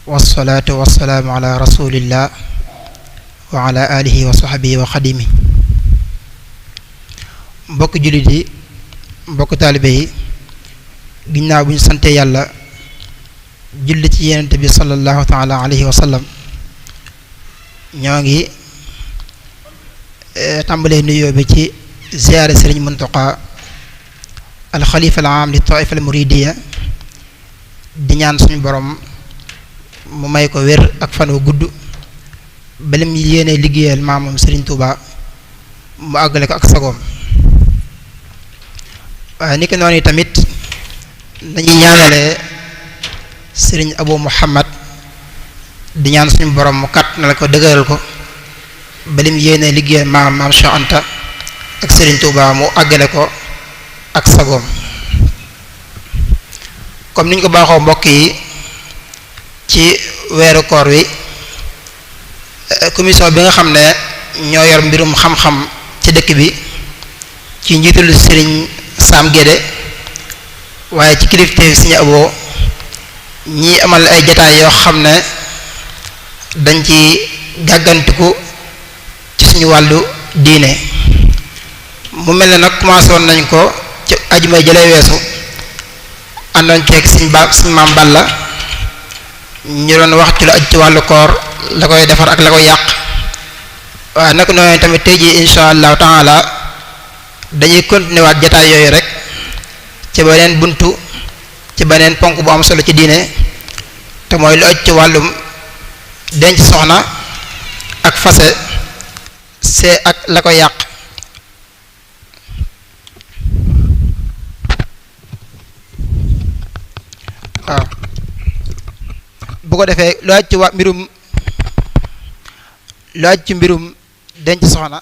wassalaatu wassalaamu ala rasulillah wa ala alihi wa sahbihi wa xadimi. mbokk jullit yi, mbokk taalibe yi, ginnaaw bu ñu sante yàlla julli ci yenent bi sallallahu taala alayhi wa sallam, ñoo ngi tàmbalee nuyoo bi ci ziyaare Sëriñ Muntaqa al xalifa al aam li taifa al muridiya, di ñaan suñu borom mu may ko wér ak fan wu gudd ba lim yéene liggéeyal maamam Sëriñ Tuuba mu àggale ko ak sagoom. waaye ni ki noonu tamit dañuy ñaanalee Sëriñ Abu Muhammad, di ñaan suñu borom mu kàttanal ko dëgëral ko ba lim yéene liggéeyal maam Cheikh Anta ak Sëriñ Tuuba mu àggale ko ak sagoom. comme niñ ko baaxoo mbokk yi, ci weeru koor wi commission bi nga xam ne ñoo yor mbirum xam-xam ci dëkk bi ci njiitul Sëriñ Sam Guédé, waaye ci kilifteef Sëriñ Abo, ñi amal ay jataay yoo xam ne dañ ci gàggantiku ci suñu wàllu diine. mu mel ne nag commencé woon nañ ko ci ajuma jëlee weesu, àndoon ceeg suñ maam Balla, ñu doon wax ci lu aju ci wàllu koor, la koy defar ak la koy yàq. waaye nag noonu tamit tey jii insha allahu taala dañuy continuer waat jataay yooyu rek ci beneen buntu, ci beneen ponk bu am solo ci diine, te mooy lu aju ci wàllum denc soxna ak fase see ak la koy yàq. waaw bu ko defee lu aju ci mbirum denc soxna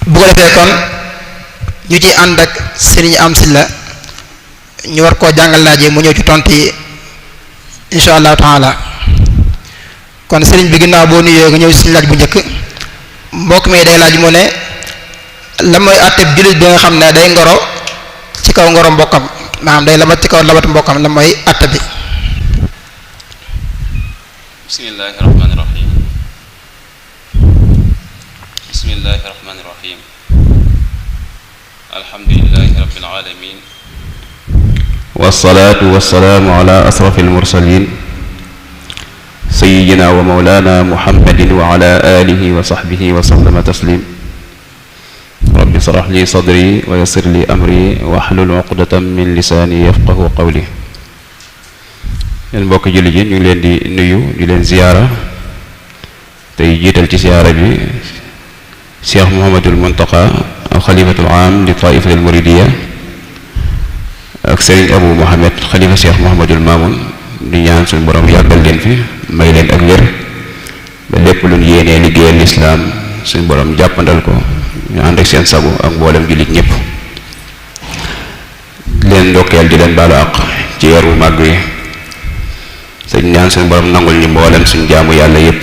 bu ko defee kon ñu ci ànd ak Sëriñ Am Silla, ñu war koo jàngal laaj yi mu ñëw ci tontu yi insha allahu taala. kon sëriñ bi ginnaaw boo nuyoo nga ñëw ci suñu laaj bu njëkk. mbokk mi day laaj mu ne la mooy àtteb jullit bi nga xam ne day ngoro ci kaw ngoro mbokkam, maanaam day labat ci kaw labatu mbokkam, la mooy àtte bi. bismillahi rahmaani rahim. bismillahi rahmaani rahim. alhamdulillahi rabbil alamin. wassalaatu wassalaamu ala asrafil mursalin sayyidina wa mawlana muhammadin wa ala alihi wa sahbihi wa sallama taslim. rabbi shrah li sadri wa yassir li amri wahlul uqdatan min lisaani yafqahu qawli. yéen mbokk jullit yi, ñu ngi leen di nuyu, di leen ziyaara, tey jiital ci ziyaara bi Cheikh Mouhamadul Muntaqa al xalifatul aam li taifatil muridiya ak Serigne Abou Mohamed xalifa Cheikh Mouhamadul Mamoun, di ñaan suñu borom yàggal leen fi, may leen ak wér ba lépp lu ñu yéenee liggéeyal lislaam suñu borom jàppandal ko, ñu ànd ak seen sago ak mboolem jullit ñëpp. di leen ndokkeel, di leen baalu àq ci weeru màgg yi, te ñaan suñu borom nangul ñu mboolem suñu jaamu yàlla yépp.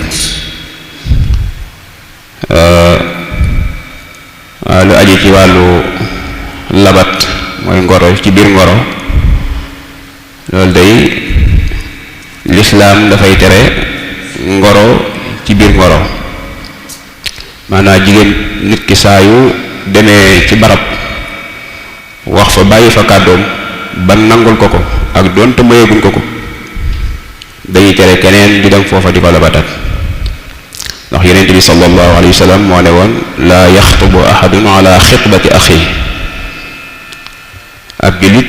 lu aju ci wàllu labat mooy ngoro ci biir ngoro, loolu day lislaam dafay tere ngoro ci biir ngoro. maanaam jigéen nit ki saa yu demee ci barab wax fa bàyyi fa kàddoom ba nangul ko ko ak doonte mayeeguñ ko ko, dañuy tere keneen di dem foofa di ko labatat. ndax yonent bi sallallahu alayhi wa sallam moo ne woon laa yaxtubu ahadun ala xitbati axi. ab jullit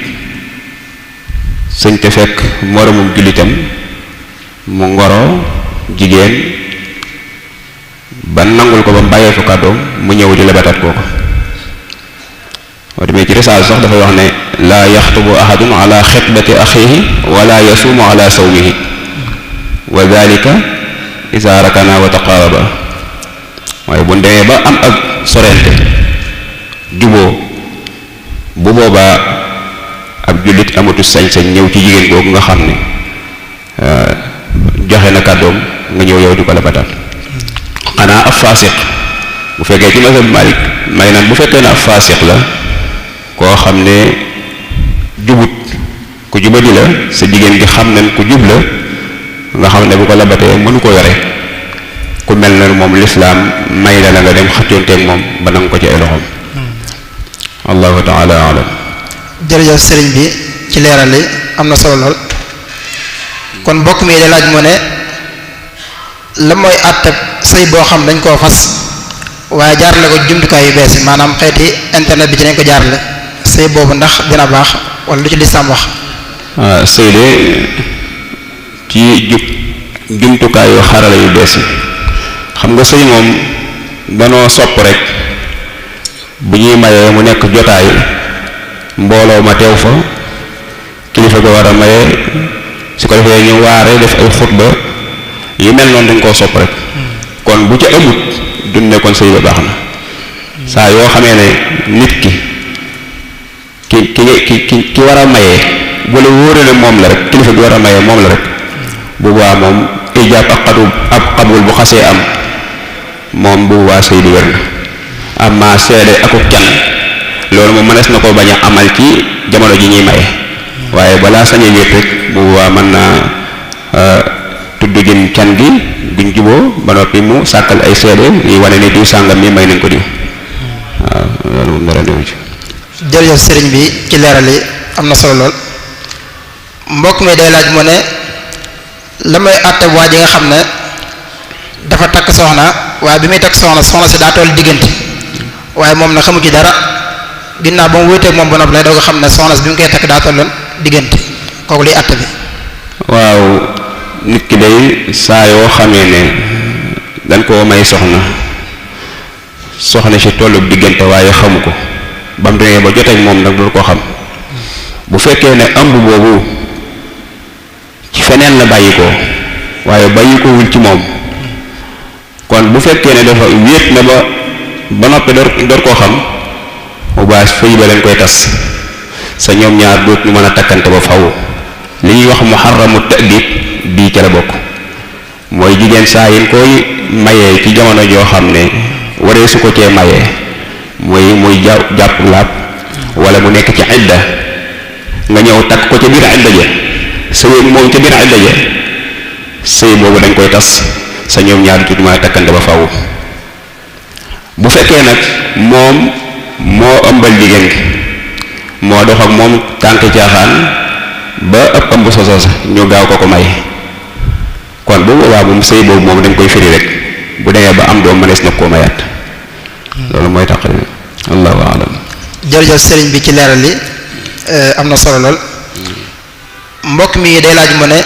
sëñ te fekk moromum jullitam mu ngoro jigéen ba nangul ko ba mu bàyyee fa kàddoom mu ñëw di labatat kooko. boo demee ci risaal sax dafay wax ne laa yaxtubu ahadun ala xitbati axihi wala yasuumu ala sawmihi wa dalika isa rakana wa taqaraba. waaye bu demee ba am ak sorente juboo, bu boobaa ab jullit amatu sañ-sañ ñëw ci jigéen googu nga xam ne joxe na kàddoom nga ñëw yow di ko labatal. xanaa ab faasiq bu fekkee ci mazhab Malik may naan bu fekkee ne ab faasiq la koo xam ne jubut ku jubadi la sa jigéen gi xam nañ ku jub la nga xam ne bu ko labatee mënu ko yore ku mel na moom lislaam may la nga dem xëccoonteeg moom ba nangu ko ci ay loxoom allahu taala alam. jërëjëf sëriñ bi ci leeral li am na solo lool kon mbokk mi de laaj moo ne la mooy àttab sëy boo xam dañ koo fas waaye jaarale ko jumtukaay yu bees yi maanaam xeeti internet bi ci nañ ko jaarale sëy boobu ndax dina baax wala lu ci lislaam wax. sëy de ci jumtukaay yu xarala yu bees yi xam nga sëy moom danoo sopp rek bu ñuy mayee mu nekk jotaay mbooloo ma teew fa kilifa ga war a maye su ko defee ñu waare def ay xutba yu mel noonu dañ koo sopp rek kon bu ca amut duñ ne kon sëy ba baax na saa yoo xamee ne nit ki war a mayee bu la wóoree ne moom la rek kilifa gi war a mayee moom la rek bu boobaa moom ijaab ab xabul bu xasee am moom bu boobaa sëy di wér na amma seede akuk can loolu moom mënees na ko bañ a amal ci jamono ji ñuy maye waaye balaa sañee wéet rek bu boobaa mën naa tudd gin can gi duñ juboo ba noppi mu sàkkal ay seede yi wane ni diw sàngam mi may nañ ko diw waaw loolu moom dara néew ci. jërëjëf sëriñ bi ci leeral yi am na solo lool mbokk mi day laaj mu ne la may àtte waa ji nga xam ne dafa takk soxna waaye bi muy takk soxna si daa toll diggante waaye moom na xamu ci dara ginnaaw ba mu wéeteeg moom ba noppi lay doog a xam ne soxna si bi mu koy takk daa tolloon diggante kooku liy àtte bi. waaw nit ki day saa yoo xamee ne dañ koo may soxna si tollu diggante waaye xamu ko ba mu demee ba joteeg moom nag dul ko xam bu fekkee ne ëmb boobu ci feneen la bàyyi ko waaye bàyyi ko wul ci moom kon bu fekkee ne dafa wéet na ba noppi door koo xam bu baax fëy ba leen koy tas sa ñoom ñaar doot ñu mën a takkante ba faw li ñuy wax muharramu ta'dib bii ca la bokk mooy jigéen saa yin koy mayee ci jamono joo xam ne waree su ko cee mayee muy jàpp laab wala mu nekk ci idda nga ñëw takk ko ca biir idda ja sëy moom ca biir idda ja sëy boobu dañ koy tas sa ñoom ñaar tuuti mën a takkante ba faw bu fekkee nag moom moo ëmbal jigéen gi moo dox ak moom tànk caaxaan ba ëpp ëmb sososa ñu gaaw ko may kon bu boobaa moom sëy boobu moom dañ koy firi rek bu demee ba am doom mënees na koo mayaat loolu mooy taqrir allahu alam. jërëjëf sëriñ bi ci leeral li am na solo lool mbokk mi day laaj mu ne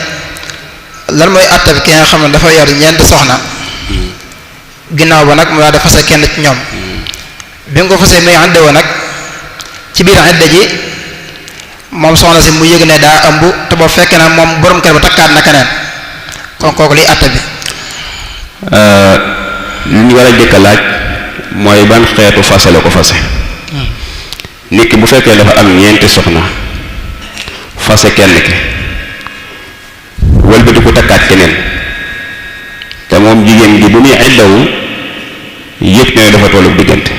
lan mooy àtte bi ki nga xam ne dafa yor ñeenti soxna ginnaaw ba nag mu daal di fase kenn ci ñoom bi nga ko fasee muy ànde woon nag ci biir ànde ji moom soxna si mu yëg ne daa ëmb te boo fekkee na moom borom kër ba takkaat na keneen kon kooku liy àtte bi. li ñu war a jëkk a laaj mooy ban xeetu fase la ko fase nit ki bu fekkee dafa am ñeenti soxna fase kenn ki wëlbati ku takkaat keneen te moom jigéen gi bu muy iddawu yëpp ne dafa tollu diggante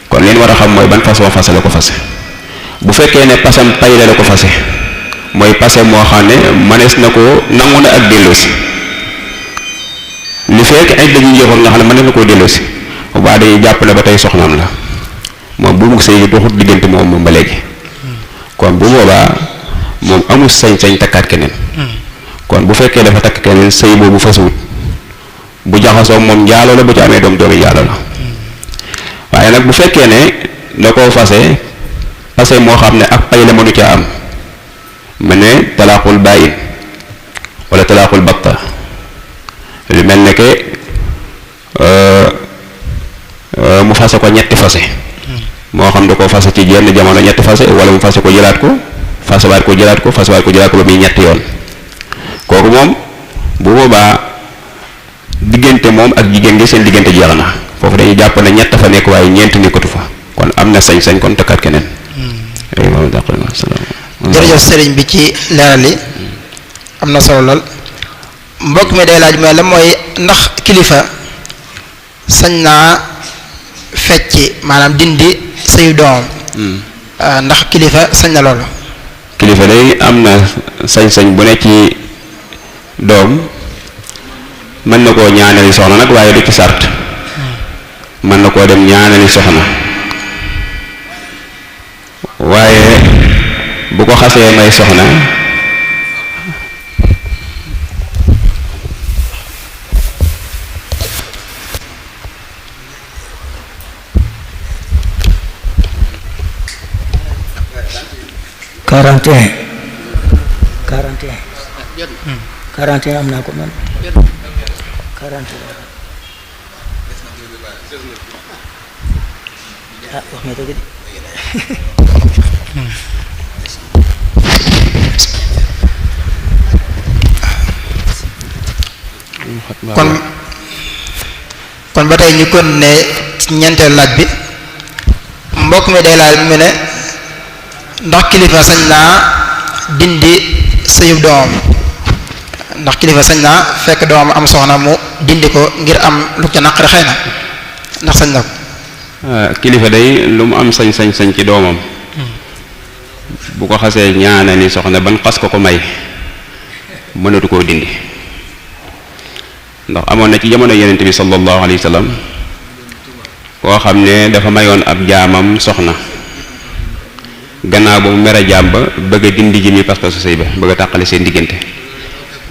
kon leen war a xam mooy ban façon fase la ko fase bu fekkee ne pasam payla la ko fase mooy pase moo xam ne manees na ko nangu na ak delloosi li fekk idda ñu jeexoon nga xam ne manees na koo delloosi bu baax dañuy jàpp ne ba tey soxnaam la moom bu mu sëy doxut diggante moom ba léegi kon bu boobaa moom amul sañ-sañ takkaat keneen kon bu fekkee dafa takk keneen sëy boobu fasuwut bu jaxasoo moom njaaloo la bu ci amee doomi njaaloo la waaye nag bu fekkee ne da koo fase moo xam ne ak pay la mënu ca am mu ne talaaqul bàyyin wala talaaqul batta lu mel ne que mu fase ko ñetti fase moo xam da koo fase ci jenn jamono ñetti fase wala mu fase ko jëlaat ko fasewaat ko jëlaat ko fasewaat ko jëlaat ko ba muy ñetti yoon kooku moom bu boobaa diggante moom ak jigéen gi seen diggante jeex na foofu dañuy jàpp ne ñett fa nekk waaye ñeent nekkatu fa kon am na sañ-sañ kon takkaat keneen. jërëjëf sëriñ bi ci leeral li am na solo lool mbokk mi day laaj mooy la mooy ndax kilifa sañ naa fecci maanaam dindi sëyu doomam ndax kilifa sañ na loolu. kilifa day am na sañ-sañ bu ne ci doom mën na koo ñaanali soxna nag waaye du ci sart mën na koo dem ñaanali soxna waaye bu ko xasee may soxna quarante et un am naa ko man 41 ah wax nga dëgg de kon ba tey ñu kon ne ci ñeenteelu laaj bi mbokk mi day laaj mu ne ndax kilifa sañ naa dindi sëyub doomam ndax kilifa sañ naa fekk doomam am soxna mu dindi ko ngir am lu ca naqari xëy na ndax sañ na ko. kilifa day lu mu am sañ ci doomam bu ko xasee ñaanali soxna ban xas ko may mënatu koo dindi ndax amoon na ci jamono Yonent bi sallallahu alayhi wa sallam koo xam ne dafa mayoon ab jaamam soxna gannaaw ba mu mere jaam ba bëgg a dindi ji mi pas-pasu sëy ba bëgg a tàqale seen diggante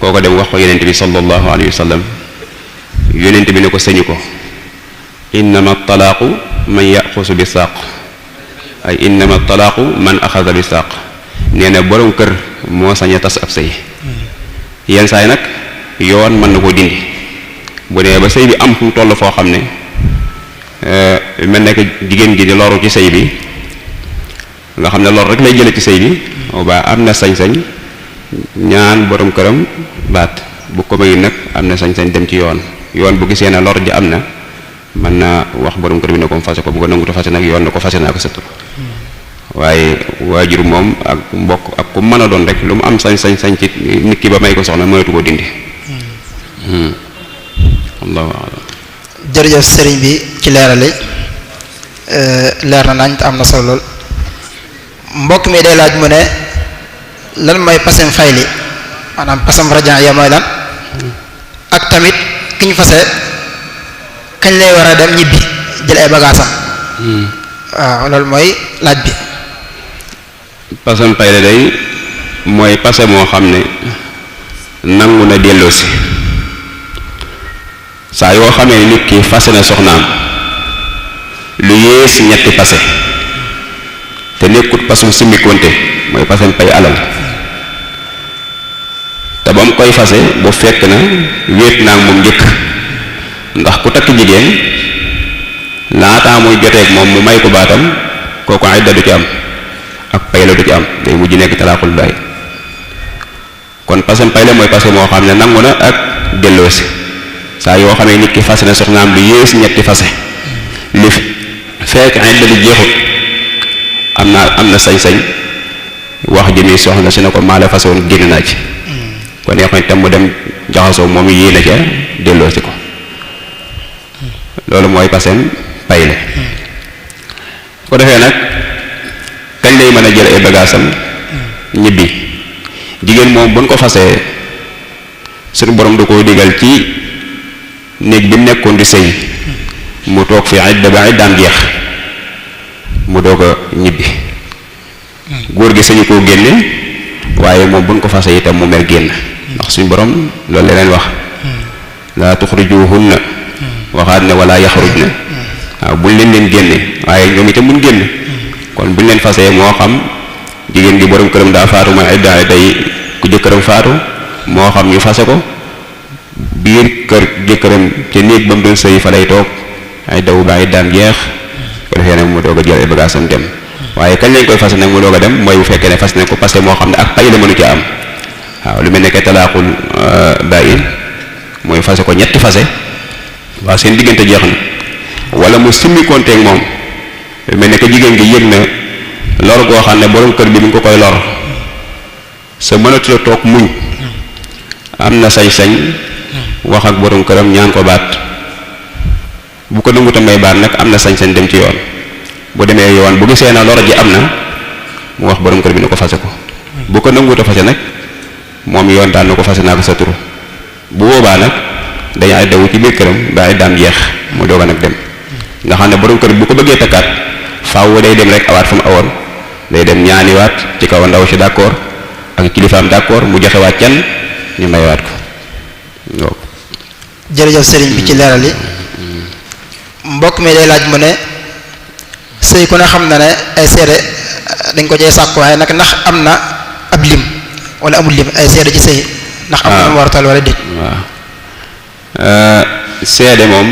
kooko dem wax ko Yonent bi sallallahu alayhi wa sallam Yonent bi ne ko sëñu ko innama talaaqu man yaxusu bi saaq ay innama talaaqu man axada bi saaq nee na borom kër moo sañ a tas ab sëy yenn saay nag yoon mën na koo dindi bu dee ba sëy bi am fu mu toll foo xam ne mel nekk jigéen gi di loru ci sëy bi nga xam ne loolu rek lay jële ci sëy bi ba am na sañ-sañ ñaan borom këram baat bu ko mayu nag am na sañ-sañ dem ci yoon bu gisee ne lor ji am na mën naa wax borom kër bi ne ko fase ko bu ko nangutu fase nag yoon na ko fase naa ko sëttu waaye waajur moom ak mbokk ak ku mën a doon rek lu mu am sañ ci nit ki ba may ko soxna mënatu koo dindi allahu a'lam. jërëjëf sëriñ bi ci leerali leer na nañ te am na solo lool mbokk mi day laaj mu ne lan mooy pasem fayli maanaam pasem rajan ya mooy lan ak tamit ki ñu fase kañ lay war a dem ñibbi jël ay bagaasam waaw loolu mooy laaj bi. pasem fayli day mooy pase moo xam ne nangu na delloosi saa yoo xamee nit ki fase na soxnaam lu yées ñetti pase te nekkut pasum simmikonte mooy pasem pay alal te ba mu koy fase bu fekk na wéet naa moom njëkk ndax ku takk jigéen laataa muy joteeg moom mu may ko baatam kooku idda du ci am ak pay la du ci am day mujj nekk talaaxul baay kon pasem pay la mooy pase moo xam ne nangu na ak delloosi saa yoo xamee nit ki fase na soxnaam lu yées ñetti fase li fekk idda li jeexut am na sañ-sañ wax jëmi soxna si ne ko maa la fase woon génn naa ci kon neexoon tam mu dem jaxasoo moom yéene ca delloosi ko loolu mooy pasem payle ko defee nag kañ lay mën a jël ay bagaasam ñibbi jigéen moom buñ ko fasee suñu borom du ko digal ci néeg bi mu nekkoon di sëy mu toog fi idda ba iddaam jeex mu doog a ñibbi góor gi sañu koo génne waaye moom buñ ko fase itam mu mer génn ndax suñu borom loolu leen wax laa tuxrijuhunna waxaat ne wala yaxrujna waaw buñ leen génne waaye ñoom itam buñ génn kon buñ leen fasee moo xam jigéen gi borom këram daa faatu mooy idda day ku jëkkëram faatu moo xam ñu fase ko biir kër jëkkëram ca néeg ba mu doon sëy fa lay toog ay daw ba ay daan jeex ko defee nag mu doog a jël ay bagaasam dem waaye kañ lañ koy fase nag mu doog a dem mooy bu fekkee ne fas ne ko parce que moo xam ne ak pay la mënu ci am waaw lu mel ne que talaaxul bàyyi mooy fase ko ñetti fase waaw seen diggante jeex na wala mu simmi konteeg moom lu mel ne que jigéen gi yëg na lor goo xam ne borom kër bi mu ngi ko koy lor sa mënatu la toog muñ am na sañ-sañ wax ak borom këram ñaan ko baat bu ko nanguta may baat nag am na sañ-sañ dem ci yoon bu demee yoon bu gisee na lor ji am na mu wax borom kër bi na ko fase ko bu ko nanguta fase nag moom yoon daan na ko fase naa ko sa turu bu boobaa nag dañu ay daw ci biir këram ba ay daam jeex mu doog a nag dem nga xam ne borom kër bi bu ko bëggee takkaat faaw day dem rek awaat fa mu awoon day dem ñaaniwaat ci kaw ndaw si d'accord ak kilifaam d'accord mu joxewaat can ñu mayewaat ko waaw. jërëjëf sëriñ bi ci leeral yi mbokk mi day laaj mu ne sëy ku ne xam na ne ay seede dañ ko cee sàkk waaye nag ndax am na ab lim wala amul lim ay seede ci sëy ndax am na mu war a toll wala déet. waaw seede moom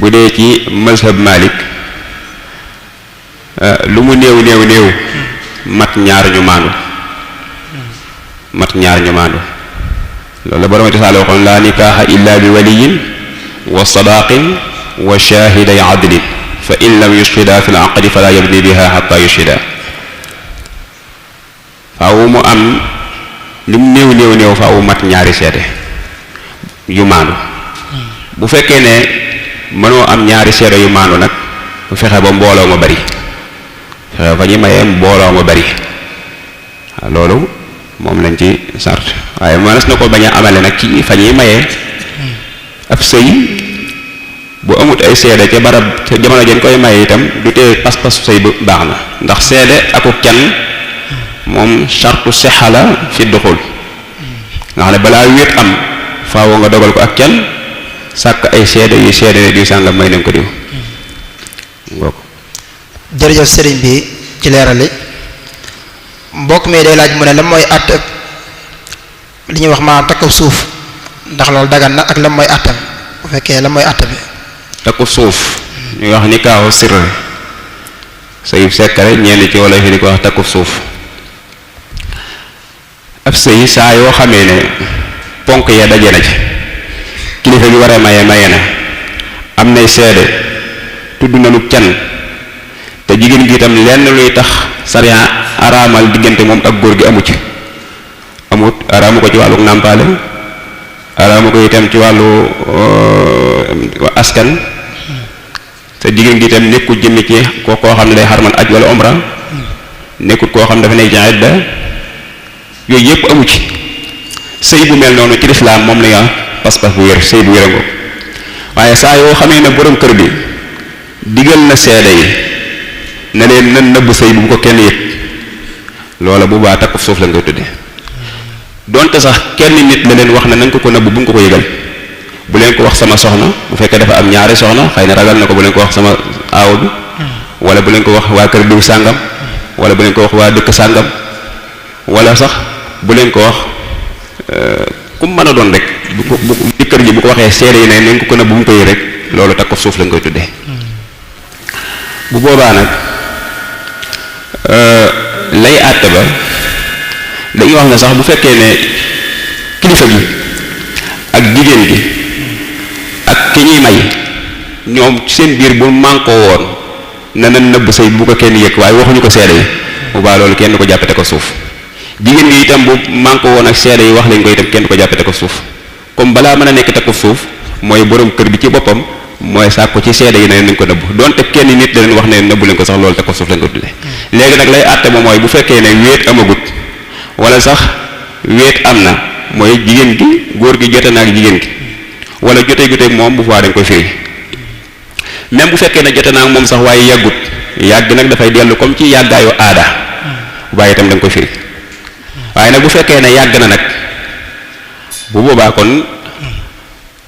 bu dee ci mazhab Malik lu mu néew néew néew mat ñaar ñu maandu loolu la borom Risaala waxoon laa nikaaxa illa bi waliyin wa sadaqin wa shahiday adlin fa in lam yushhida fi l aqdi fala yabni biha hatta yushhida faaw mu am li mu néew néew néew faaw mat ñaari seede yu maandu bu fekkee ne mënoo am ñaari seede yu maandu nag bu fexe ba mbooloo ma bari fexe fa ñuy mayee mbooloo ma bari waaw loolu moom lañ ci sart waaye mënees na ko bañ a amale nag ci fa ñuy mayee ab sëy bu amut ay seede ca barab ca jamono dañ koy maye itam du tee pas-pas sëy bu baax na ndax seede akuk can moom sartu sexala fi duxul nga xam ne balaa wéet am faaw nga dogal ko ak can sàkk ay seede yu seede ne diw sàngam may nañ ko diw ngoo ko. jërëjëf sëriñ bi ci leerali mbokk mi day laaj mu ne lan mooy àtt li ñuy wax maanaam takku suuf ndax loolu dagan na ak lan mooy àttam bu fekkee lan mooy àtt bi. takku suuf ñuy wax ni kaaw sirr sëy sekkare ñenn ci wala fi di ko wax takku suuf ab sëy saa yoo xamee ne ponk ya daje na ci kilifa gi war a maye na am nay seede tudd na lu can te jigéen gi itam lenn luy tax sariya araamal diggante moom ak góor gi amu ci amut araamu ko ci wàllu nàmpaale araamu ko itam ci wàllu askan te jigéen gi itam nekkul jëmmi ci koo xam ne day xarman aj wala umra nekkul koo xam ne dafa nekk ci idda yooyu yëpp amu ci sëy bu mel noonu ci lislaam moom la ñu pas-pas bu wér sëy bu wér ngo waaye saa yoo xamee ne borom kër bi digal na seede yi ne leen nan nëbb sëy bu ko kenn yëg loola bu baa takku suuf la ngay tudde donte sax kenn nit la leen wax ne nañ ko nëbb bu mu ko yëgal bu leen ko wax sama soxna bu fekkee dafa am ñaari soxna xëy na ragal na ko bu leen ko wax sama aaw bi wala bu leen ko wax waa kër diw sàngam wala bu leen ko wax waa dëkk sàngam wala sax bu leen ko wax ku mu mën a doon rek bu kër ji bu ko waxee seede yi ne nañ ko nëbb bu mu ko yëg rek loolu takku suuf la nga koy tuddee bu boobaa nag lay àtte ba dañuy wax ne sax bu fekkee ne kilifa gi ak jigéen gi ak ki ñuy may ñoom seen biir bu mànkoo woon na nan nëbb sëy bu ko kenn yëg waaye waxuñu ko seede yi bu baax loolu kenn ko jàppate ko suuf jigéen gi itam bu mànkoo woon ak seede yi wax lañ ko itam kenn ko jàppate ko suuf comme balaa mën a nekk takku suuf mooy borom kër bi ci boppam mooy sàkku ci seede yi ne nañ ko nëbb donte kenn nit da leen wax ne nëbbu leen ko sax loolu takku suuf lañ ko tuddee léegi nag lay àtte ba mooy bu fekkee ne wéet amagut wala sax wéet am na mooy jigéen gi góor gi jote na ak jigéen gi wala jote moom bu faa dañ koy firi même bu fekkee ne jote na ak moom sax waaye yàggut yàgg nag dafay dellu comme ci yàggaayu aada waaye itam da nga koy firi waaye nag bu fekkee ne yàgg na nag bu boobaa kon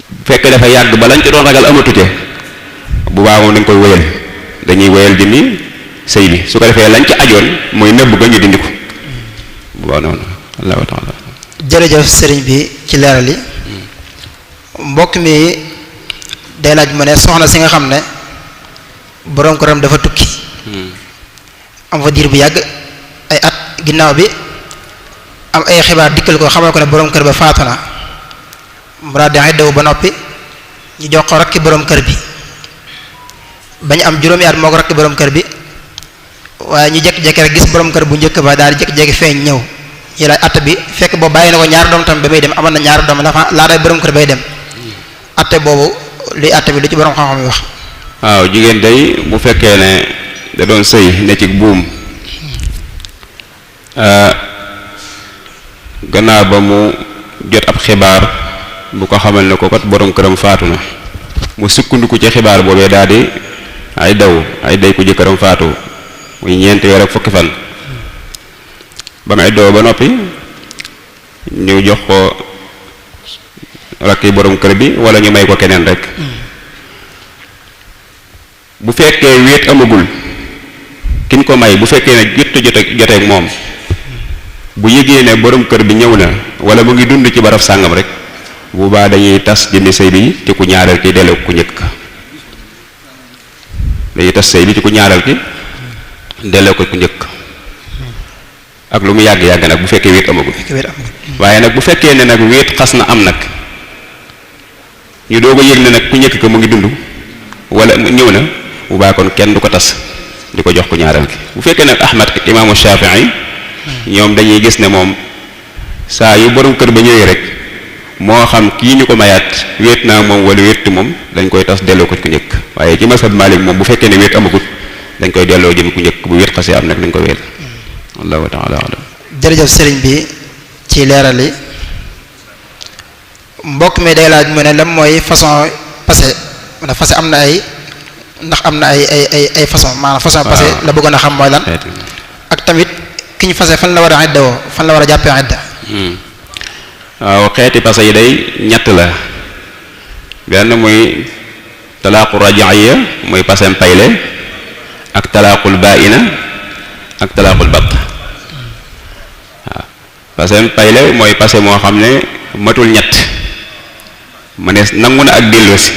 bu fekkee dafa yàgg ba lañ ci doon ragal amatute bu boobaa moom dañ koy wéyal dañuy wéyal jëmmi sëy bi su ko defee lañ ci ajoon mooy nëbb ga ñu dindi ko bu boobaa noonu allahu taala. jërëjëf sëriñ bi ci leeral yi mbokk mi day laaj mu ne soxna si nga xam ne boroom këram dafa tukki am fa diir bu yàgg ay at ginnaaw bi am ay xibaar dikkal ko xamal ko ne boroom kër ba faatu na mu daal di xeddawu ba noppi ñu jox ko rakki boroom kër bi bañ am juróomi at moo ko rakki boroom kër bi waaye ñu jékki-jékki rek gis boroom kër bu njëkk ba daal di jékki-jékki feeñ ñëw ñu lay att bi fekk boobu bàyyi na ko ñaari doom tam ba may dem amoon na ñaari doom laa day boroom kër bay dem atte boobu luy àtte bi lu ci borom xam-xam yi wax. waaw jigéen day bu fekkee ne da doon sëy ne ci buum gannaaw ba mu jot ab xibaar bu ko xamal ne ko kat borom këram faatu na mu sukkandiku ci xibaar boobee daal di ay day ku jëkkëram faatu muy 4 weer ak fukki fan ba mu ay daw ba noppi ñu jox ko rakki borom kër bi wala ñu may ko keneen rek bu fekkee wéet amagul kin ko may bu fekkee ne joteeg moom bu yëgee ne borom kër bi ñëw na wala mu ngi dund ci barab sàngam rek bu baa dañuy tas jëmmi sëy bi ci ku ñaareel ki delloo ku njëkk dañuy tas sëy bi ci ku ñaareel ki delloo ko ku njëkk ak lu mu yàgg-yàgg nag bu fekkee wéet amagul waaye nag bu fekkee ne nag wéet xas na am nag ñu doog a yëg ne nag ku njëkk ka mu ngi dund wala ñëw na bu baa kon kenn du ko tas di ko jox ku ñaareel ki bu fekkee nag Ahmad ak imaamu Shafii ñoom dañuy gis ne moom saa yu borom kër ba ñëwee rek moo xam kii ñu ko mayaat wéet naa moom wala wéet moom dañ koy tas delloo ko ku njëkk waaye ci masab Maalik moom bu fekkee ne wéet amagut dañ koy delloo jëm ku njëkk bu wéet xasee am nag dañ ko wéel wallahu ta'ala alam. jërëjëf sëriñ bi ci leeral yi mbokk mi day laaj mu ne lan mooy façon passé wala fase am na ay ndax am na ay façon maanaam façon passé la bëggoon a xam mooy lan ak tamit ki ñu fase fan la war a idda woo fan la war a jàppee idda. waaw xeeti passé yi day ñett la benn muy talaaqu raji'iyya muy passem payle ak talaaqul baa'ina ak talaaqul batt waaw passem payle mooy passé moo xam ne matul ñett ma ne nangu na ak delloosi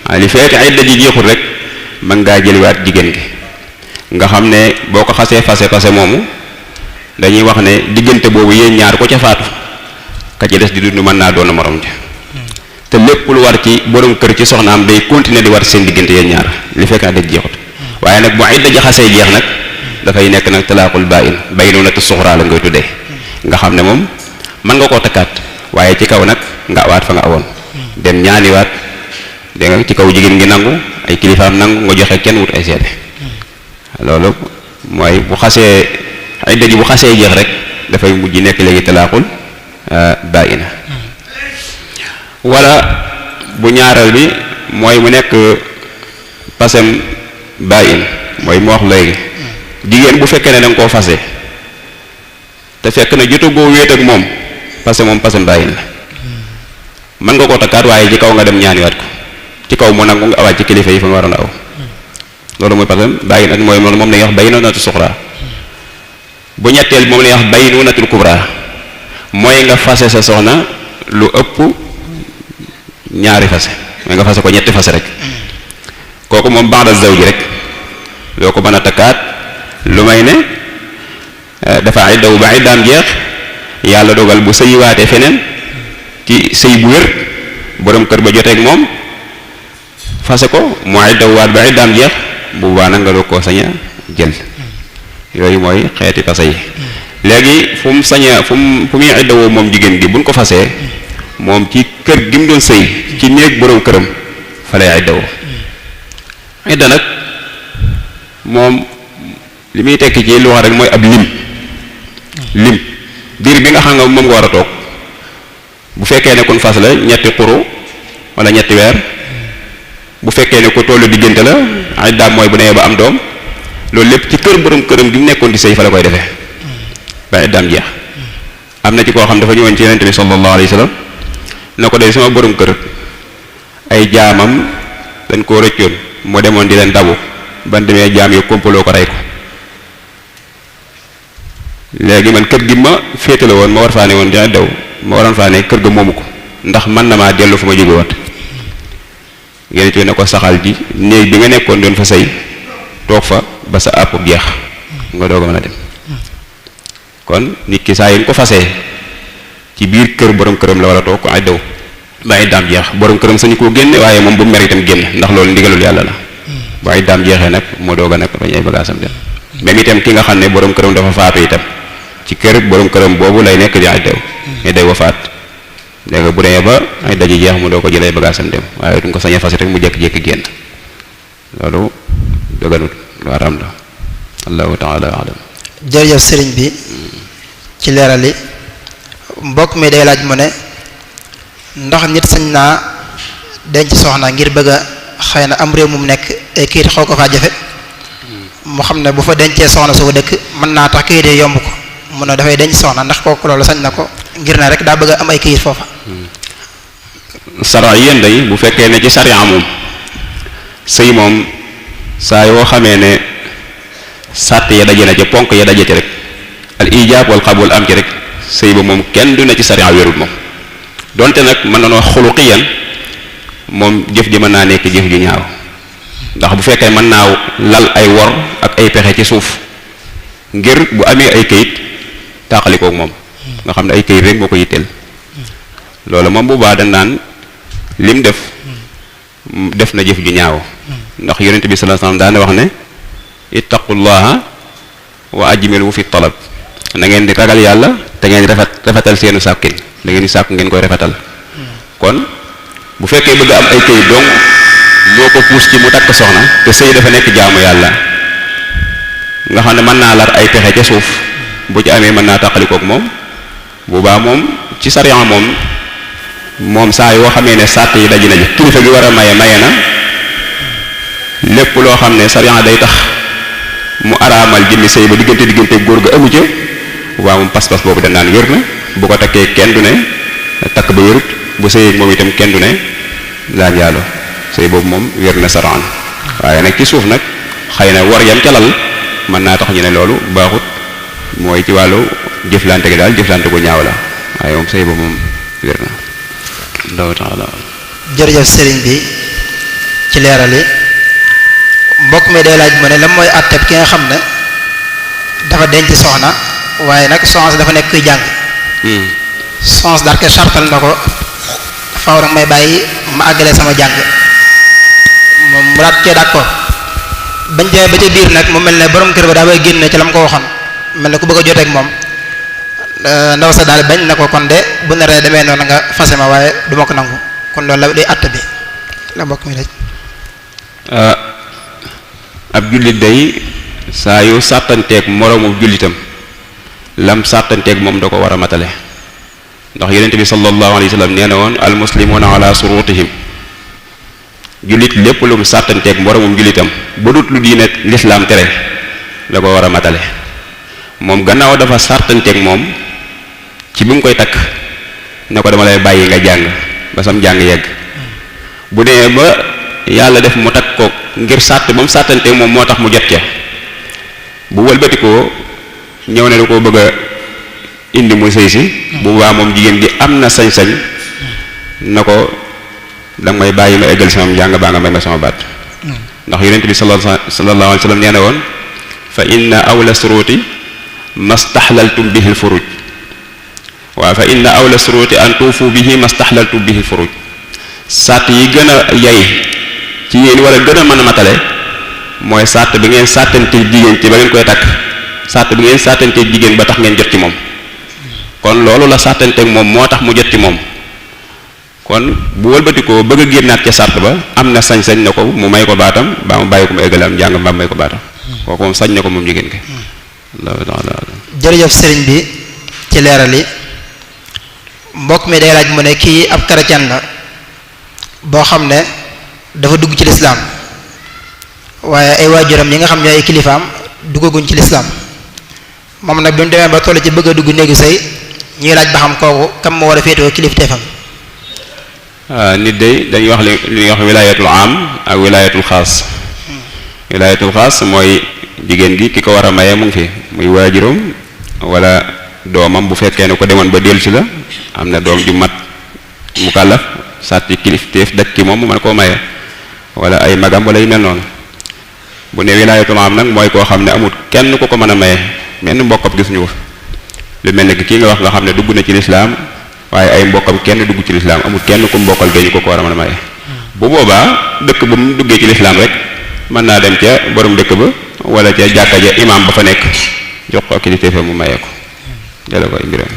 waaye li fekk idda ji jeexul rek mën ngaa jëliwaat jigéen gi nga xam ne boo ko xasee passé moomu dañuy wax ne diggante boobu yéen ñaar ko ca faatu ka ci des di dund mën naa doon morom ja te lépp lu war ci borom kër ci soxnaam day continuer di war seen diggante yéen ñaar li fekk idda jeexut waaye nag bu idda ji xasee jeex nag dafay nekk nag talaaqul baa'in baynunatu suxraa la ngay tuddee nga xam ne moom mën nga koo takkaat waaye ci kaw nag nga awaat fa nga awoon dem ñaaniwaat dégg nga ci kaw jigéen ngi nangu ay kilifaam nangu nga joxe kenn wut ay seede loolu mooy bu xasee idda ji bu xasee jeex rek dafay mujj nekk léegi talaaqul baa'ina wala bu ñaareel bi mooy mu nekk pasem baa'in mooy mu wax léegi jigéen bu fekkee ne da nga koo fase te fekk na jotagoo wéet ak moom parce que moom pasem baa'in la mën nga koo takkaat waaye ci kaw nga dem ñaaniwaat ko ci kaw mu nangu nga awaat ci kilifa yi fa nga waroon a aw loolu mooy pasem baa'in ak mooy moom lañuy wax baynunatu suxraa bu ñetteel moom lañuy wax baynunatul kubra mooy nga fase sa soxna lu ëpp ñaari fase mooy nga fase ko ñetti fase rek kooku moom ba'da zawji rek loo ko mën a takkaat lu may ne dafa iddawu ba iddaam jeex yàlla dogal bu sëyiwaatee feneen ci sëy bu wér borom kër ba joteeg moom fase ko mu iddawuwaat ba iddaam jeex bu boobaa nag nga doog koo sañ a jël yooyu mooy xeeti fase yi léegi fu mu sañ a fu muy iddawoo moom jigéen gi buñ ko fasee moom ci kër gi mu doon sëy ci néeg borom këram fa lay iddawoo idda nag moom li muy tekki ci lu wax rek mooy ab lim diir bi nga xam nga moom nga war a toog bu fekkee ne kun fas la ñetti xuru wala ñetti weer bu fekkee ne ko tollu diggante la iddaam mooy bu nee ba am doom loolu lépp ci kër borom këram gi mu nekkoon di sëy fa la koy defee ba iddaam jeex am na ci koo xam dafa ñëwoon ci yonent bi sallallahu alayhi wa sallam na ko day sama borom kër ay jaamam dañ koo rëccoon moo demoon di leen dabu ban demee jaam yi kompaloo ko rey ko léegi man kër gi ma féetale woon ma war faa ne woon dina dew ma waroon faa ne kër ga moomu ko ndax man na maa dellu fu ma jóge wat ngeen ci ne ko saxal ji néeg bi nga nekkoon doon fa sëy toog fa ba sa àpp jeex nga doog a mën a dem kon nit ki saa yi ko fasee ci biir kër borom këram la war a toog ko ay daw ba ay daam jeex borom këram sañu koo génne waaye moom bu mer itam génn ndax loolu ndigalul yàlla la ba ay daam jeexee nag moo doog a nag bañ ay bagaasam dem même itam ki nga xam ne borom këram dafa faatu itam ci kër borom këram boobu lay nekk di ay daw ne day wafaat léegi bu demee ba ay daje jeex mu doo ko jëlee bagaasam dem waaye duñ ko sañ a fas rek mu jékki-jékki génn loolu dëgganut lu haram la allahu taala alam. jërëjëf sëriñ bi ci leeral yi mbokk mi day laaj mu ne ndax nit sañ naa denc soxna ngir bëgg a xëy na am réew mu nekk ay kayit xaw ko faa jafe mu xam ne bu fa dencee soxna su ko dëkk mën naa tax kayit yi yomb ko mun na dafay denc soxna ndax kooku loolu sañ na ko ngir na rek daa bëgg a am ay kayit foofa. sara yéen day bu fekkee ne ci sariya moom sëy moom saa yoo xamee ne sàtt ya daje na ci ponk ya daje ci rek al ijaab wal qabul am ci rek sëy ba moom kenn du ne ci sariya wérul moom donte nag mën na noo xuluqiyan moom jëf ji mën naa nekk jëf ju ñaaw ndax bu fekkee mën naa lal ay wor ak ay pexe ci suuf ngir bu amee ay kayit tàqalikook moom nga xam ne ay kayit rek boo ko yitteel loolu moom bu baax dañ naan lim def na jëf ju ñaaw ndax yonent bi sallallahu alayhi wasallam daana wax ne ittaqullaha wa ajmilu fi talab na ngeen di ragal yàlla te ngeen rafetal seenu sàkkin da ngeen di sàkk ngeen koy rafetal kon bu fekkee bëgg am ay kayit donc moo ko puus ci mu takk soxna te sëy dafa nekk jaamu yàlla nga xam ne mën naa lar ay pexe ca suuf bu ci amee mën naa tàqalikook moom boobaa moom ci sariya moom saa yoo xamee ne sàtt yi daji nañu kilifa gi war a maye na lépp loo xam ne sariya day tax mu araamal jëmmi sëy ba diggante góor ga amu ca waa moom pas-pas boobu dañ naan wér na bu ko takkee kenn du ne takk ba wérut bu sëyee moom itam kenn du ne laa njaalo sëy boobu moom wér na saraan waaye nag ci suuf nag xëy na war yam ca lal mën naa tax ñu ne loolu baaxut mooy ci wàllu jëflante gi daal jëflante bu ñaaw la waaye moom sëy boobu moom wér na allahu taala. jërëjëf sëriñ bi ci leeral yi mbokk mi day laaj mu ne lan mooy àtteb ki nga xam ne dafa denc soxna waaye nag soxna si dafa nekk kuy jàng soxna si daal ke sartal na ko faaw rek may bàyyi ma àggale sama jàng moom mu daat cee d'accord bañ demee ba ca biir nag mu mel ne borom kër ba daa bay génn ci la mu ko waxoon mel ne ku bëgg a joteeg moom ndaw sa daal bañ na ko kon de bu naree demee noonu nga fase ma waaye du ma ko nangu kon loolu la day àtt bi la mbokk mi laaj. ab jullit day saa yu sàttanteeg moroomu jullitam lam sàttanteeg moom da ko war a matale ndax yonent bi sallallahu alayhi wa sallam nee na woon al muslimuna ala surutihim jullit lépp lu mu sàttanteeg moromum jullitam ba dut lu diine lislaam tere la ko war a matale moom gannaaw dafa sàttanteeg moom ci bi mu koy takk ne ko dama lay bàyyi nga jàng ba sam jàng yegg bu dee ba yàlla def mu takk ko ngir sàtt ba mu sàttanteeg moom moo tax mu jot ca bu wëlbatikoo ñëw ne da koo bëgg a indi muy sëy si bu boobaa moom jigéen gi am na sañ-sañ na ko danga may bàyyi ma eggal sama njàng baa nga may ma sama baat ndax yonent bi sallallahu alayhi wa sallam nee na woon fa inna awla suruti mastahlaltum bihi al-furuj waaw fa inna awla suruti an tuufu bihi mastahlaltum bihi al-furuj sàtt yi gën a yay ci yéen wala gën a mën a matale mooy sàtt bi ngeen sàttante jigéen ci ba ngeen koy takk sàtt bi ngeen sàttante jigéen ba tax ngeen jot ci moom kon loolu la sàttanteeg moom moo tax mu jot ci moom kon bu wëlbatikoo bëgg a génnaat ca sàrt ba am na sañ-sañ na ko mu may ko baatam baa mu bàyyi ko mu eggale am njàng mbaa may ko baatam kooku moom sañ na ko moom jigéen ki allahu taala. jërëjëf sëriñ bi ci leeral yi mbokk mi day laaj mu ne kii ab chrétien la boo xam ne dafa dugg ci lislaam waaye ay waajuram yi nga xam ne ay kilifaam duggaguñ ci lislaam moom nag bi mu demee ba toll ci bëgg a dugg néegu sëy ñuy laaj ba xam kooku kam moo war a féetewoo kilifteefam. nit day dañuy wax li ñuy wax wilaayatul am ak wilaayatul xaas wilaayatul xaas mooy jigéen gi ki ko war a maye mu ngi fi muy waajuram wala doomam bu fekkee ne ko demoon ba dellusi la am na doom ju mat mu kàllaf sàtt ci kilifteef dëkk ki moom mu mën koo maye wala ay magam wala yu mel noonu bu ne wilaayatul am nag mooy koo xam ne amul kenn ku ko mën a maye menn mbokkam gisuñu ko lu mel ne kii nga wax nga xam ne dugg na ci lislaam waaye ay mbokkam kenn dugg ci lislaam amul kenn ku mbokkal gañu ko war a mën a maye bu boobaa dëkk ba mu duggee ci lislaam rek mën naa dem ca borom dëkk ba wala ca jàkka ja imaam ba fa nekk jox ko kilifteef mu maye ko jële ko mbiram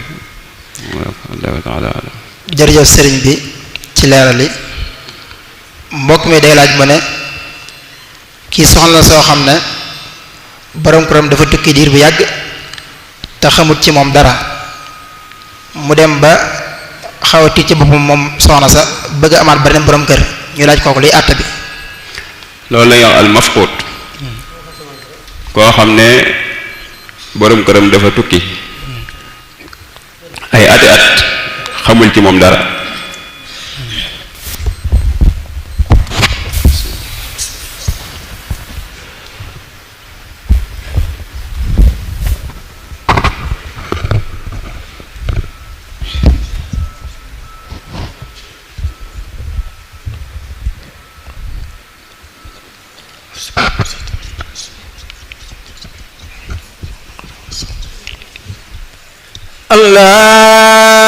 allahu taala jërëjëf sëriñ bi ci leeral yi. mbokk mi day laaj mu ne kii soxna soo xam ne borom këram dafa tukki diir bu yàgg te xamut ci moom dara mu dem ba xaw a tiit ci boppam moom soxna sa bëgg a amaat beneen borom kër ñu laaj kooku liy àtte bi. loolu la ñuy wax al mafqud koo xam ne borom këram dafa tukki ay ati at xamul ci moom dara.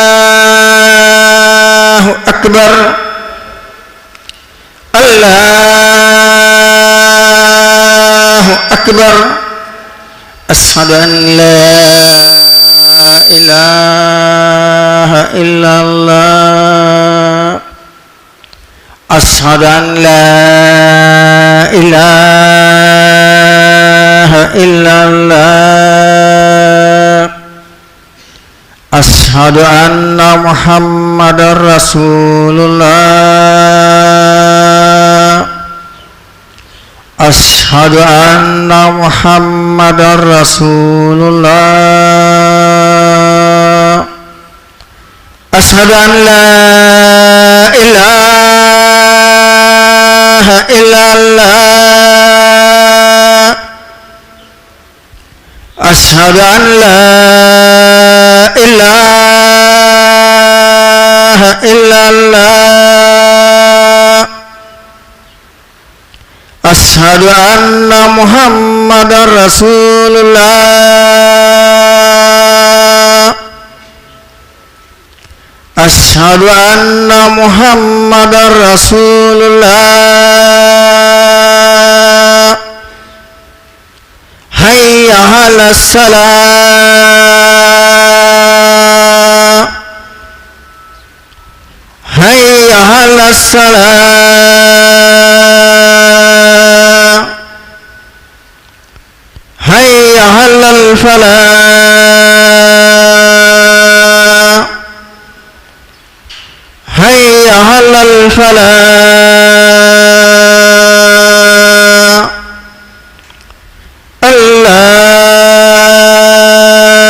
Allahu akbar Allahu akbar ashhadu an la ilaha illallah ashhadu an la ilaha illallah ashhadu anna muhammadar rasulullah ashhadu anna muhammadar rasulullah ashhadu an la ilaha illallah ashhadu an la ilaha illallah ashhadu anna muhammadar rasulullah ashhadu anna muhammadar rasulullah hayya 'alas salah hayya 'alas salah hayya 'alal falah hayya 'alal falah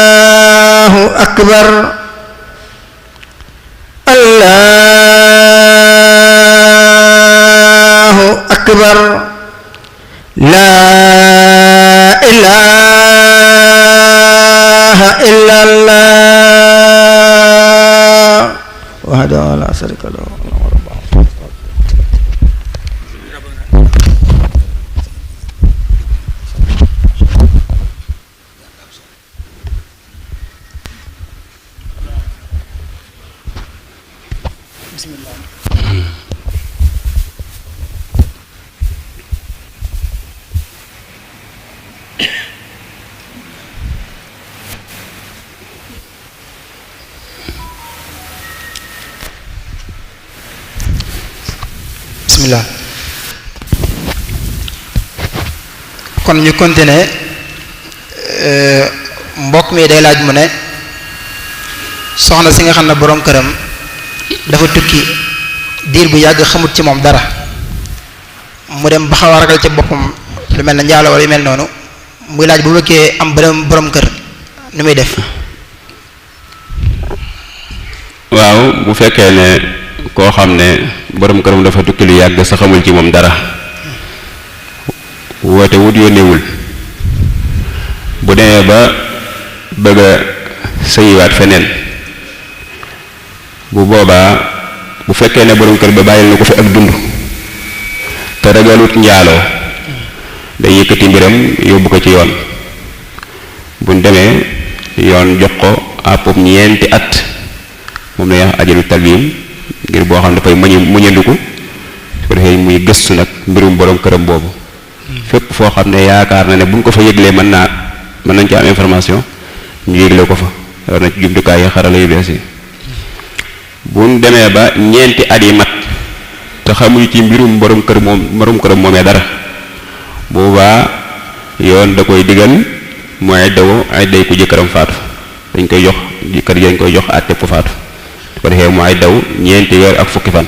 Allahu akbar Allahu akbar la ilaha illallah wahdahu la syarika lahu. bismillah kon ñu continuer mbokk mi day laaj mu ne soxna si nga xam ne boroom këram dafa tukki diir bu yàgg xamut ci moom dara mu dem ba xaw a ragal ci boppam lu mel ne njaalo wala yu mel noonu muy laaj bu bëggee am beneen boroom kër nu muy def. waaw bu fekkee ne koo xam ne borom këram dafa tukki lu yàgg sa xamul ci moom dara woote wut yónneewul bu demee ba bëgg a sëyiwaat feneen bu boobaa bu fekkee ne borom kër ba bàyyil na ko fi ak dund te ragalut njaaloo day yëkkati mbiram yóbbu ko ci yoon buñ demee yoon jox ko àppub ñeenti at moom la ñuy wax ajalu talbiim ngir boo xam ne dafay muñandiku su ko defee muy gëstu nag mbirum borom këram boobu fépp foo xam ne yaakaar na ne buñ ko fa yëglee mën nañ ci am information ñu yëgle ko fa war na ci jumtukaay yi xarala yu bees yi buñ demee ba ñeenti at yi mat te xamuñu ci mbirum borom këram moomee dara boobaa yoon da koy digal mu idday ku jëkkëram faatu dañ koy jox jëkkër ji dañ koy jox àtte ku faatu su ko defee mu iddaw ñeenti weer ak fukki fan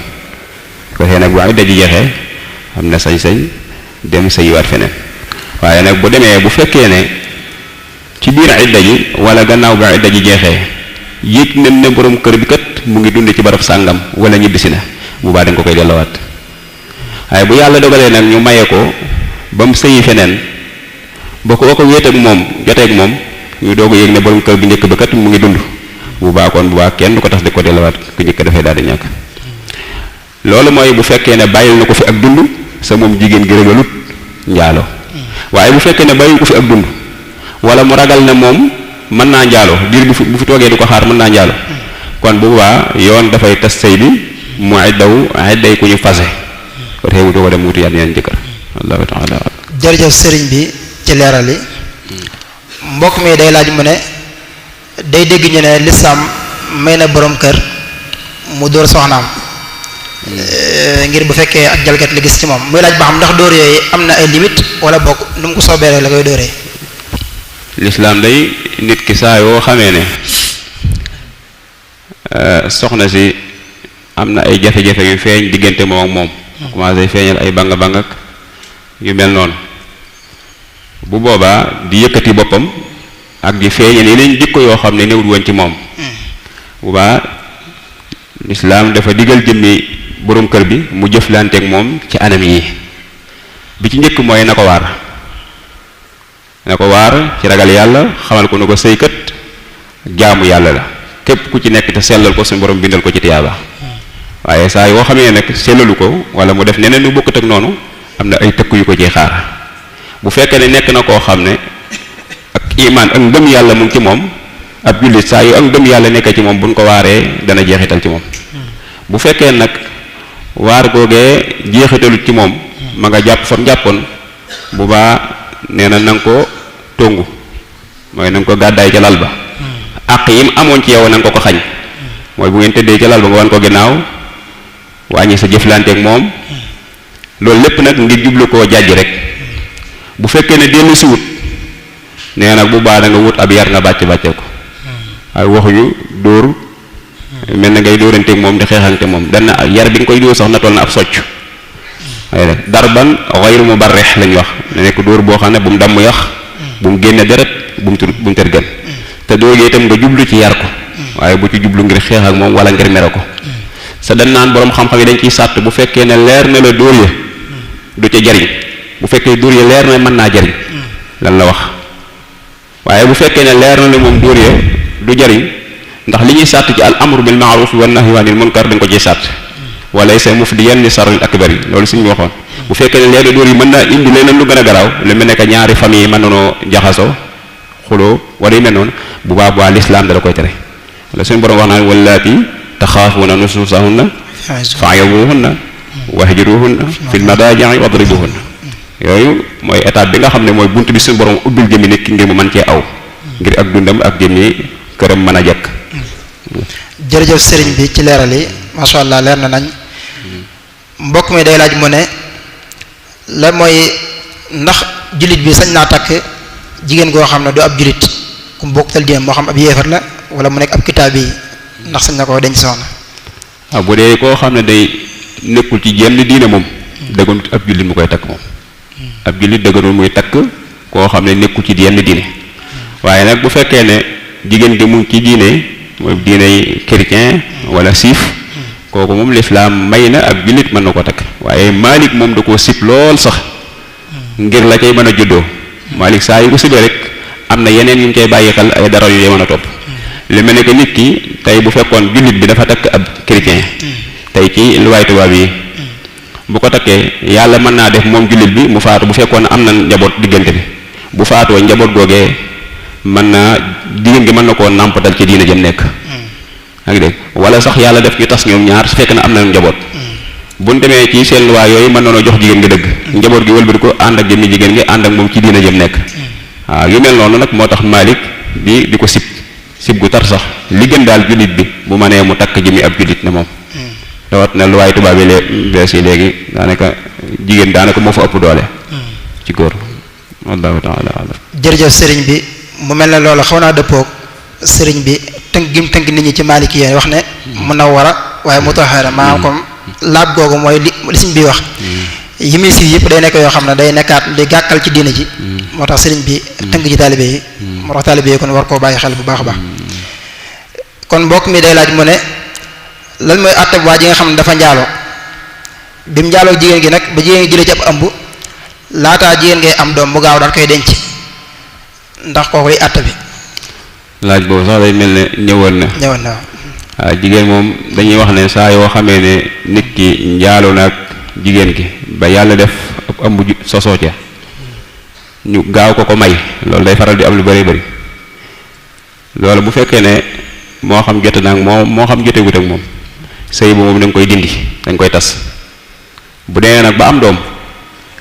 su ko defee nag bu idda ji jeexee am na sañ-sañ dem sëyiwaat feneen waaye nag bu demee bu fekkee ne ci biir idda ji wala gannaaw ba idda ji jeexee yëg nañ ne borom kër bi kat mu ngi dund ci barab sàngam wala ñibbisi na bu baax dañ ko koy dellowaat waaye bu yàlla dogalee nag ñu maye ko ba mu sëyi feneen ba ko wéet ak moom jotee ak moom ñu doog a yëg ne borom kër bi njëkk ba kat mu ngi dund bu baax kon bu baax kenn du ko tax di ko dellowaat ku njëkk dafay daal di ñàkk loolu mooy bu fekkee ne bàyyil na ko fi ak dund sa moom jigéen gi rëgalut njaalo waaye bu fekkee ne bàyyil ko fi ak dund wala mu ragal ne moom mën naa njaalo diir bu fi toogee di ko xaar mën naa njaalo kon bu boobaa yoon dafay tas sëy bi mu idday ku ñu fase ko tey mu doog a dem wuti yeneen jëkkër wallahu ta'ala jërëjëf sëriñ bi ci leeral yi mbokk mi day laaj mu ne day dégg ñu ne lislaam may na borom kër mu dóor soxnaam ngir bu fekkee ak jalgat li gis ci moom muy laaj ba xam ndax dóor yooyu am na ay limite wala bokk nu mu ko soobee rek la koy dóoree. lislaam day nit ki saa yoo xamee ne soxna si am na ay jafe-jafe yu feeñ diggante moom ak moom commencé feeñal ay bang ak yu mel noonu bu boobaa di yëkkati boppam ak di feeñal yeneen jikko yoo xam ne newul woon ci moom bu boobaa lislaam dafa digal jëmmi borom kër bi mu jëflanteeg moom ci anam yi bi ci njëkk mooy na ko waar ci ragal yàlla xamal ko ne ko sëykat jaamu yàlla la képp ku ci nekk te sellal ko suñu borom bindal ko ci tiyaaba waaye saa yoo xamee nag sellalu ko wala mu def neneen lu bokkut ak noonu am na ay tëkk yu ko ciy xaar bu fekkee ne nekk na koo xam ne ak imaan ak ngëm yàlla mu ngi ci moom ab jullit saa yu ak ngëm yàlla nekkee ci moom buñ ko waaree dana jeexital ci moom bu fekkee nag waar googee jeexitalut ci moom ma nga jàpp fam jàppoon bu baa nee na nga ko tongu mooy na nga ko gàddaay ca lal ba àq yi mu amoon ci yow na nga ko xañ mooy bu ngeen tëddee ca lal ba nga wan ko ginnaaw wàññi sa jëflanteeg moom loolu lépp nag ngir jublu koo jàjj rek bu fekkee ne dellu si wut nee nag bu baa da nga wut ab yar nga bàcce ko ay waxuñu dóor mel na ngay dóoranteeg moom di xeexante moom dana yar bi nga koy dóor sax na toll na ab socc waaye nag darban ghayru mubarrih lañ wax ne nekk dóor boo xam ne bu mu damm yax bu mu génne deret bu mu tër gën te dóor yi itam nga jublu ci yar ko waaye bu ci jublu ngir xeex ak moom wala ngir mere ko sa dañ naan boroom xam-xam yi dañ ciy sàtt bu fekkee ne leer na la dóor ya du ca jariñ bu fekkee dóor ya leer na mën naa jariñ lan la wax waaye bu fekkee ne leer na la moom dóor ya du jariñ ndax li ñuy sàtt ci al amru bil ma'ruf wan nahyi anil munkar dañ ko ciy sàtt wala sa mufdiyan li sarril akbar loolu suñu waxoon bu fekkee ne leer dóor yi mën naa indi leneen lu gën a garaaw lu mel ne que ñaari famille yi mën nanoo jaxasoo xuloo wala yu mel noonu bu baax waa lislaam dala koy tere wala suñu borom wax naan wallaati taxaafuuna nusuusahunna fa'idhuhunna wahjuruhunna fil madaaji'i wadribuhunna yooyu mooy étape bi nga xam ne mooy bunt bi suñu borom ubbil jëmmi nit ki ngir mu mën cee aw ngir ak dundam ak jëmmi këram mën a jekk. jërëjëf sëriñ bi ci leeral yi macha allah leer na nañ mbokk mi day laaj mu ne la mooy ndax jullit bi sañ naa takk jigéen goo xam ne du ab jullit ku mu bokktal diine moo xam ab yéefar la wala mu nekk ab kitaab yi ndax sañ na ko denc soxna. waaw bu dee koo xam ne day nekkul ci jenn diine moom dëgganut ab jullit mu koy takk moom ab jullit dëgganul muy takk koo xam ne nekkul ci yenn diine waaye nag bu fekkee ne jigéen gi mu ngi ci diine mooy diiney chrétien wala siif kooku moom lislaam may na ab jullit mën na ko takk waaye Maalik moom da koo sib lool sax ngir la cay mën a juddoo Maalik saa yu ko sibee rek am na yeneen yu ñu koy bàyyi xel ay dara yu mën a topp li mel ne que nit ki tey bu fekkoon jullit bi dafa takk ab chrétien tey ci luwaay tubaab yi bu ko takkee yàlla mën naa def moom jullit bi mu faatu bu fekkoon am na njaboot diggante bi bu faatoo njaboot googee mën naa jigéen gi mën na koo nàmpatal ci diina jëm nekk yaa ngi dégg wala sax yàlla def ñu tas ñoom ñaar su fekk na am na njaboot buñ demee ci seen luwaay yooyu mën nañoo jox jigéen gi dëgg njaboot gi wëlbati ko ànd ak jëmmi jigéen gi ànd ak moom ci diina jëm nekk waaw yu mel noonu nag moo tax Maalik di ko sib sib gu tar sax li gën daal jullit bi bu ma nee mu takk jëmi ab jullit ne moom rawat na lu waaye tubaab yi bees yi léegi daanaka jigéen daanaka moo fa ëpp doole ci góor wallahu taala alam jërëjëf sëriñ bi mu mel ne loolu xaw naa dëppoog sëriñ bi tënk gi mu tënk nit ñi ci Maliki yi wax ne munawwara waaye mutahhara maanaam comme laab googu mooy li sëriñ bi wax yi muy si yëpp day nekk yoo xam ne day nekkaat di gàkkal ci diina ji moo tax sëriñ bi tënk ji taalibe yi moo tax taalibe yi kon war koo bàyyi xel bu baax a baax kon mbokk mi day laaj mu ne lan mooy àttab waa ji nga xam ne dafa njaaloo bi mu njaaloo jigéen gi nag ba jigéen gi jëlee ci ab ëmb laataa jigéen ngay am doom mu gaaw daal koy denc ndax kooku luy àtt bi laaj boobu sax day mel ne ñëwoon na waaw jigéen moom dañuy wax ne saa yoo xamee ne nit ki njaaloo na ak jigéen ki ba yàlla def ab ëmb sosoo ca ñu gaaw ko may loolu day faral di am lu bari bari loolu bu fekkee ne moo xam jote nag moo xam jotegut ak moom sëy bu moom dañ koy dindi dañ koy tas bu dee nag ba am doom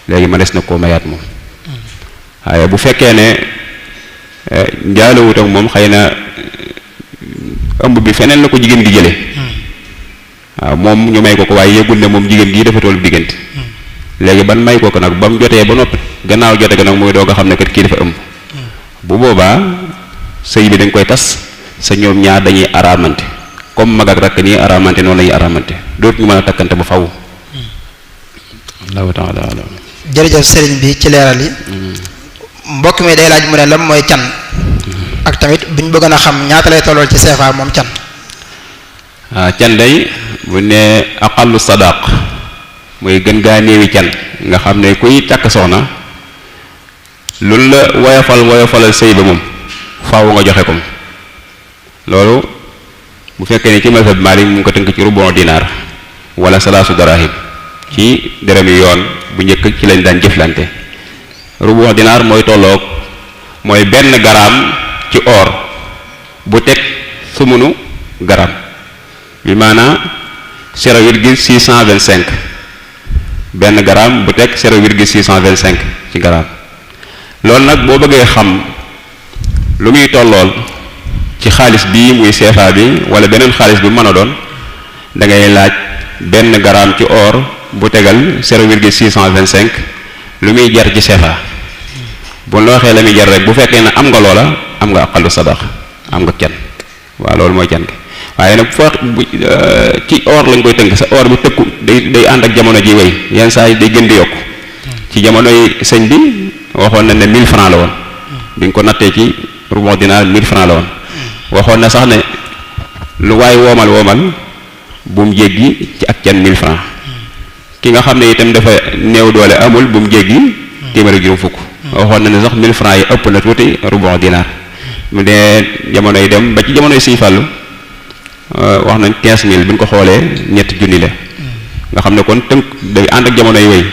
léegi ma des na koo mayaat moom waaye bu fekkee ne njaalowut ak moom xëy na ëmb bi feneen la ko jigéen gi jële waaw moom ñu may ko waaye yëgul ne moom jigéen gii dafa tollu diggante léegi ban may ko nag ba mu jotee ba noppi gannaaw jote ga nag muy doog a xam ne kat kii dafa ëmb bu boobaa sëy bi dañ koy tas sa ñoom ñaar dañuy araamante comme mag ak rakk nii araamante noonu lañuy araamante dootu ñu mën a takkante ba faw allahu taala alam jërëjëf sëriñ bi ci leeral yi mbokk mi day laaj mu ne lan mooy can ak tamit bu ñu bëggoon a xam ñaata lay tollool ci CFA moom can can day bu ne aqallu sadaq mooy gën gaa néewi can nga xam ne kuy takk soxna loolu la woyofalal sëy ba moom faaw nga joxe ko loolu bu fekkee ne ci mazhab Maalik mu ngi ko tënk ci rubu dinaar wala salaasu darahim ci dërëmi yoon bu njëkk ci lañ daan jëflante rubu dinaar mooy tolloog mooy benn garaam ci or bu teg sumunu garaam bi maanaam 0,625 benn garaam bu teg 0,625 ci garaam loolu nag boo bëggee xam lu muy tollool ci xaalis bii muy CFA bi wala beneen xaalis bi mën a doon da ngay laaj benn garaam ci or bu tegal 0,625 lu muy jar ci CFA bu la waxee la muy jar rek bu fekkee ne am nga loola am nga aqallu sadaq am nga can waaw loolu mooy can gi waaye nag foo ci or lañ koy tënk sa or bi tëkku day ànd ak jamono ji way yenn saa yi day gën di yokku ci jamonoy sëñ bi waxoon na ne 1000 francs la woon bi nga ko nattee ci rubu dinaar 1000 francs la woon waxoon na sax ne lu waay woomal bu mu jéggi ci ak can 1000 francs ki nga xam ne itam dafa néew doole amul bu mu jéggi téeméeri juróom fukk waxoon na ne sax 1000 francs yi ëpp na tuuti rubu dinaar mu dee jamono yi dem ba ci jamono yi Sëñ Fallu wax nañ 15000 bi ñu ko xoolee ñetti junni la nga xam ne kon tënk day ànd ak jamono yi wéy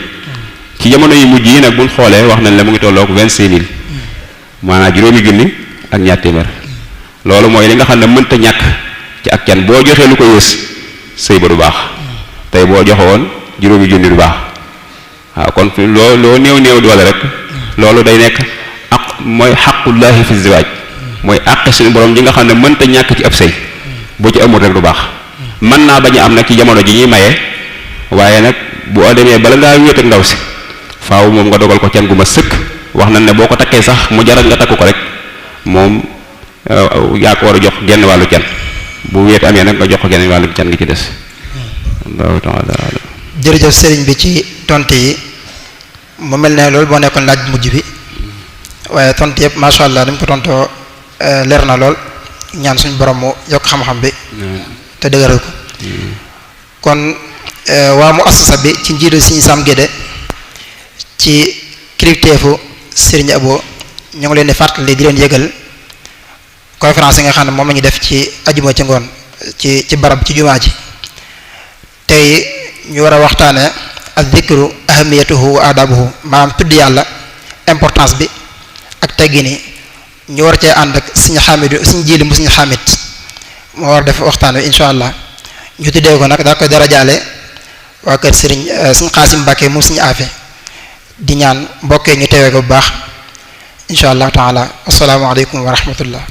ci jamono yi mujj yi nag bu ñu xoolee wax nañ la mu ngi tolloog 25000 maanaam juróomi junni ak ñaar téeméer loolu mooy li nga xam ne mënta ñàkk ci ak can boo joxee lu ko yées sëy ba du baax tey boo joxe woon juróomi junni du baax waaw kon loo néew doole rek loolu day nekk ak mooy xaqullahi fi ziwaaj mooy àq suñu borom ji nga xam ne mënta ñàkk ci ab sëy boo ci amul rek du baax mën naa bañ a am nag ci jamono ji ñuy maye waaye nag boo demee bala ngaa wéet ak ndaw si faaw moom nga dogal ko can gu ma sëkk wax nañ ne boo ko takkee sax mu jaral nga takk ko rek moom yaa ko war a jox genn wàllu can bu wéet amee nag nga jox ko genn wàllu can gi ci des allahu taala jërëjëf sëriñ bi ci tontu yi mu mel ne loolu boo nekkoon laaj bu mujj bi waaye tontu yëpp macha allah dañ ko tontoo leer na lool ñaan suñu borom mu yokk xam-xam bi te dëgëral ko kon waa mu assasa bi ci njiitu Sëriñ Sam Guédé ci kilifteefu Serigne Abo ñu ngi leen di fàttali di leen yëgal conférence yi nga xam ne moom la ñu def ci ajuma ci ngoon ci barab ci jumaa ji tey ñu war a waxtaane az-zikru ahamiyatuhu wa adabuhu maanaam tudd yàlla importance bi ak teggini ñu war cee ànd ak suñu xamidu suñu jiili mu suñu xamit moo war def waxtaan wi insha allah ñu tuddee ko nag daa koy darajaale waa kër Serigne suñu Xaasim Mbàkke mu suñu aafe di ñaan mbokkee ñu teewee ko bu baax insha allah taala assalaamu aleykum wa rahmatullah